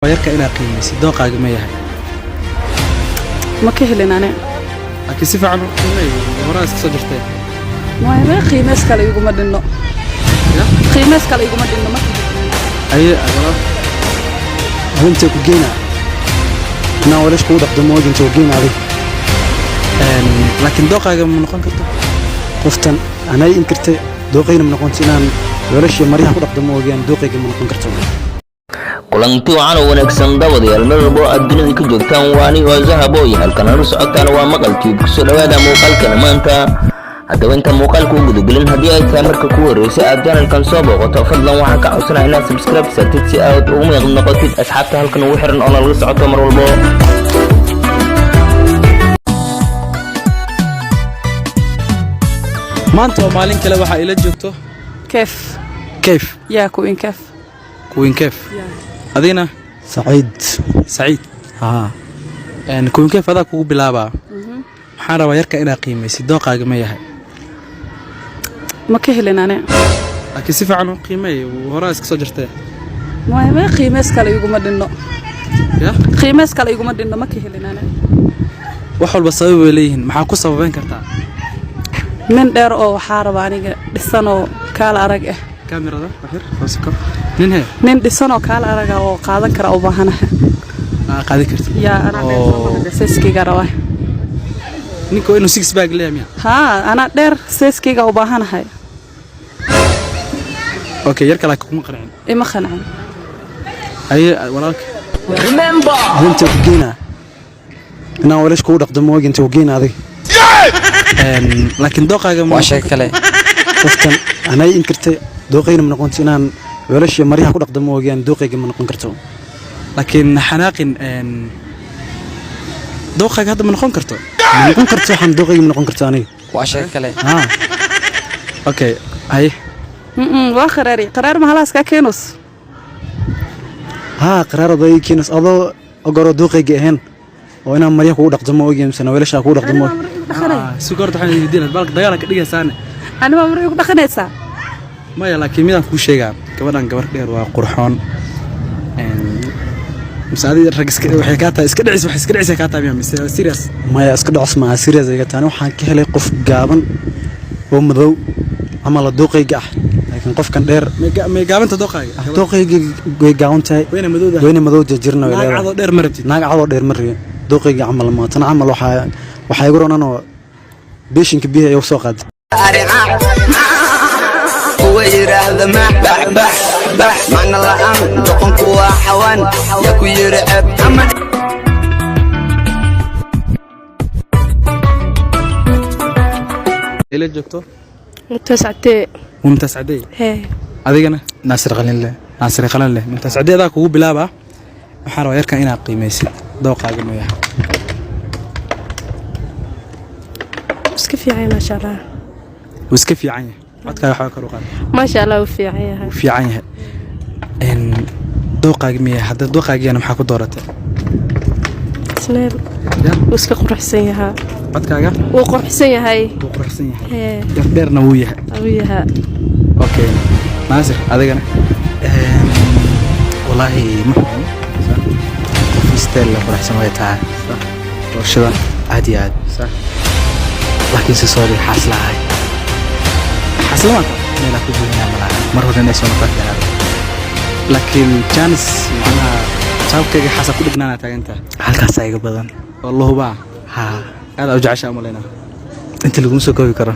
Yarka inaad qiimaysid, dooqaaga ma yahay? Ma ka helin ane. Laakiin si fiican u qiimay, horaa iska soo jirtee. Maya, qiimeys kale iguma dhinno. Ya? Qiimeys kale iguma dhinno, ma ka helin. Aye, walaal. Intee ku geynaa inaan walash kugu dhaqdo moogi? Intee ku geynaa adig? Laakiin dooqaaga ma noqon karto. Qoftan anay inkirtay, dooqayna ma noqonto. Inaan walashii maryaha ku dhaqdo moogi, aan dooqayga ma noqon karto. Kulanti wacan oo wanaagsan, daawadayaal, meel walbo aad dunida ka joogtaan. Waa anigo Zahabo iyo halkan nala socotaan waa Maqal Tube. Kusoo dhawaada muuqaalkana maanta. Haddaba, inta muuqaalka u gudagelin, haddii ay tahay marka ku horreysay aad channelkan soo booqato, fadlan waxaan ka codsanaa inaad subscribe saartid si aad ugu miiq noqotid asxaabta halkan ugu xiran oo nalaga socoto mar walbo. Maanta oo maalin kale waxaa ila joogto Keef. Kayf. Yaa Queen Keef. Queen Kef. Adigna? Saciid. Saciid. Haa. Queen Kef, adaa kugu bilaabaa. Waxaan rabaa yarka inaad qiimaysid, dooqaaga ma yahay? Ma ka helin ane. Laakiin si fiican u qiimay, horaa iska soo jirtee. Maya, qiimeys kale iguma dhinno. Ya? Qiimeys kale iguma dhinno, ma ka helin ane. Wax walba sabab bay leeyihiin. Maxaa ku sababayn kartaa? Nin dheer oo waxaa raba aniga dhisanoo kaala arag ah. Kaamirada waxyar hoose kor. Nin hee? Nin dhisanoo kaala araga oo qaadan kara u baahanaha. Aa qaadi kartid? Yaa, anaa dheer. Oo. Soo mahade size-keyga rabaa. Ninka waa inuu six pack leeyahay miya? Haa, anaa dheer, size-keyga u baahanahay. Okay, yarka laakiin kuma qancin. Ima qancin. Haye, walaalka. Intee ku geynaa inaan walash kugu dhaqdo moogi? Intee ku geynaa adig? Laakiin dooqaaga ma Waa sheeko kale. Qoftan anay inkirtay, dooqayna ma noqonto. Inaan walashii maryaha ku dhaqdo moogi, aan dooqayga ma noqon karto. Laakiin xanaaqin, dooqaaga hadda ma noqon karto. Ma noqon karto, waxaan dooqayga ma noqon karto aniga. Waa sheeko kale. Haa. Okay, haye. Waa qaraari, qaraar ma halaas kaa keenus. Haa, qaraarada ii keenas adoo ogoroo dooqayga ahayn oo inaan maryaha kugu dhaqdo moogi, misena weelashaa kugu dhaqdo moogi. Si goorta waxaan weydiinaa, balka dagaala ka dhigaysaane. Ani waa maryo ku dhaqanaysaa. Maya, laakiin midaan kuu sheegaa, gabadhan gabar dheer waa qurxoon. Mise adi rag iska waxay kaa tahay iska dhicis, wax iska dhicis kaa tahay miya, mise serious? Maya, iska dhacs maaha, serious iga taani. Waxaan ka helay qof gaaban oo madow ama la dooqayga ah, laakiin qofkan dheer. May gaabanta dooqaaga? Dooqayga way gaaban tahay. Wayna madowdahay. Wayna madow jirjirna way Naag leedahay. Cadoo dheer ma rabtid? Naag cadoo dheer ma rabin, dooqayga camal ma tan. Camal waxaa igu ronan oo beeshinka biyaha igu soo qaaday. Kuwa yidhaahda max bax bax bax, macna la'aan, doqonku waa xawaan, yaa ku yidhi ceeb ama Ila joogto Mumtaas Cadee. Mumtaas Cadey. Hee. Adigana? Naasir Qalinle. Naasir Qalan leh. Mumtaas Cadey, adaa kugu bilaabaa. Waxaan rabaa yarkan inaad qiimaysid, dooqaaga ma yahay? Iska fiican yahay, maasha Allah. Wuu iska fiican yahay. Codkaaga waxba kor u qaad. Maasha Allah, wuu fiican yahay. Wuu fiican yahay. Dooqaaga miya? Hadda dooqaagiyana maxaa ku dooratay? Isneel. Ya? Wuu iska quruxsan yahaa. Codkaaga. Wuu quruxsan yahay. Wuu quruxsan yahay. Hee. Yar dheerna wuu yahay. Wuu yahaa. Okay, Naasir, adigana? Wallaahi ma xumo, qof isteel la quruxsan way tahay. Doorashada. Aad iyo aad. Laakiinse sorry, xaas lahay. Xaslamaanta. Meelaa ku buuxinaa malaha, mar hore inay soo noqon fiican. Laakiin janis macnaha sababkayga xasa ku dhignaana taagantaha. Halkaasaa iga badan. Oo la hubaa. Haa. Aad u jeceshaa umalaynaa. Inta laguma soo koobi karo.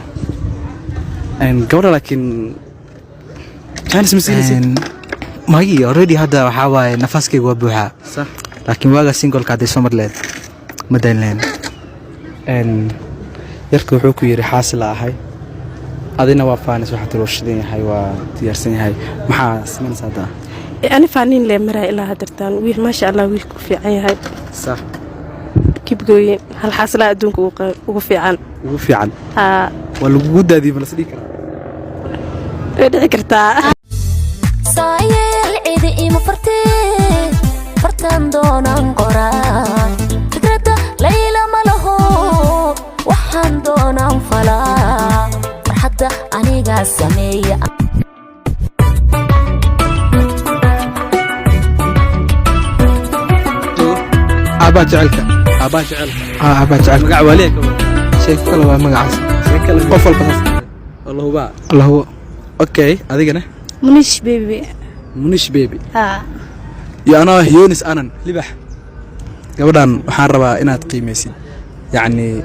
Gabadha laakiin janis ma siinaysid? Magi, already hadda waxaa waaye nafaaskayga waa buuxaa. Laakiin waaga singleka hadday soo mar leed ma dayn lahayn. Yarka wuxuu ku yidhi xaasila ahay, adina waa faanis, waxaa tiri warshadan yahay, waa diyaarsan yahay. Maxaa samaynaysaa hadda? Ani faaniin lee maraa ilaa hadirtaan. Wiil, maasha Allah, wiilku fiican yahay. Kibgooyin hal xaaslaha adduunka ugu fiican. Ugu fiican. Haa. Waa lagugu daadiyey, ma las dhihi karaa? Way dhici kartaa. Saayeel cidi ima fartee, fartan doonan qoraa, fikradda layla ma laho, waxaan doonaan falaa, farxadda anigaa sameeya. Aabbaa jecelka. Aabbaa jecelka. Haa, aabbaa jecelka. Magac waaliya ka wada. Sheeko kale waa magacaas. Qof walba saas. Allahubaa. Allahu. Okay, adigana? Munish baby. Munish baby. Haa. Iyo anoo Yonis Anan libax. Gabadhan waxaan rabaa inaad qiimeysid, yacni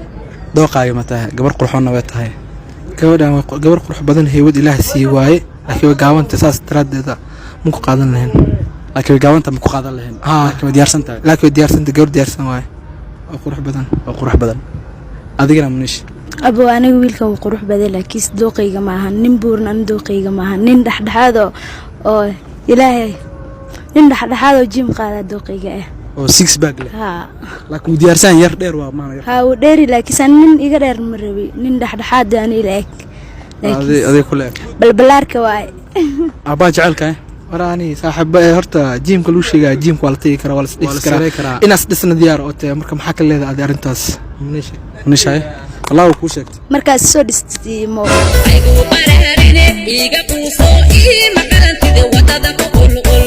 dooqaaga ma tahay? Gabar qurxoonna way tahay. Gabadhan waa gabar qurux badan, haywad Ilaah sii waaye, laakiin way gaabanta, saas daraaddeeda ma ku qaadan lahayn. Laakiin way gaabanta, ma ku qaadan lahayn? Haa. Laakiin way diyaarsan tahay. Laakiin way diyaarsanta, gabar diyaarsan waaye oo qurux badan. Oo qurux badan. Adigana, Munish? Abo, aniga wiilkan wuu qurux badan, laakiin dooqayga ma ahan. Nin buuran ani dooqayga ma ahan. Nin dhexdhexaad oo Ilaahay, nin dhexdhexaad oo gym qaadaa dooqayga ah. Oo six pack leh. Haa. Laakiin wuu diyaarsan, yar dheer waa maana yar. Haa, wuu dheeri, laakiin ani nin iga dheer ma rabi. Nin dhexdhexaad ani ila eg. Adig kule eg. Balbalaarka waaye. Aabbaa jecelka eh? Waraani saaxiiba ee, horta gymka lagu sheegaa, gymka waa la tegi karaa, waa la Waa la isdhisi karaa. sarey karaa. Inaas dhisna diyaar oo tahay. Marka maxaa ka leedahay adi arrintaas, Munish? Munishaye, Allah uu kuu sheegtay. Markaas soo dhistimo. Iga quuso ii maqalantide wadada ku qulqul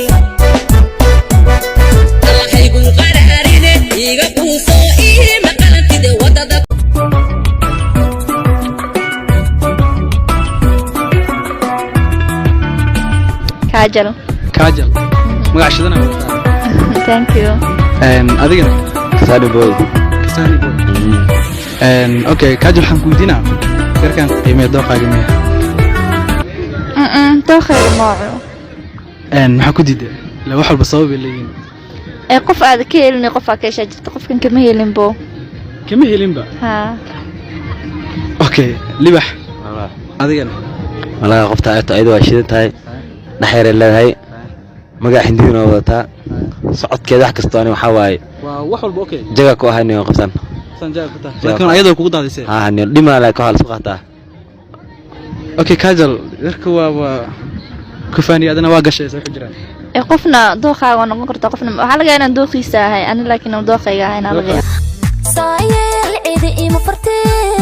Allahaygu qaraarine iga quuso ii maqalantide wadada. Kaajal. Kaajal, magac shidana wataa. Thank you. Adigana? Kasani boy. Kasani boy. Okay, Kaajal, waxaan ku weydiinaa yarkan qiimee, dooqaaga miya? Dookhayga mooco. Maxaa ku diiday? Ila wax walba sabab bay leeyihiin. Ee, qof aad ka helin qof aa ka heshaa jirta, qofkan kama helin bo. Kama helinba. Haa. Okay, libax, adigana? Malaha qofta ayto ayada waa shidan tahay, dhexyaray leedahay, magaca Hindiduna waa wadataa, socodkeeda wax kastoo ani waxaa waaye. Waa wax walba okay. Jaga ku ahay niyo qoftan. San jaga ku tahay, laakiin ayadoo kugu daadisay. Haa, niyo dhimaa, laakiin waxaa la isku qaataa. Okay, Kaajal, yarka waa kufaani, adina waa gashay, say ku jiraan. Ee, qofna dookhaaga waa noqon kartaa, qofna waxaa laga yaabaa inaan dooqiisa ahay ani, laakiin aan dookhayga ahayn aa laga yaabaa. Saayeel cidi ima fartee.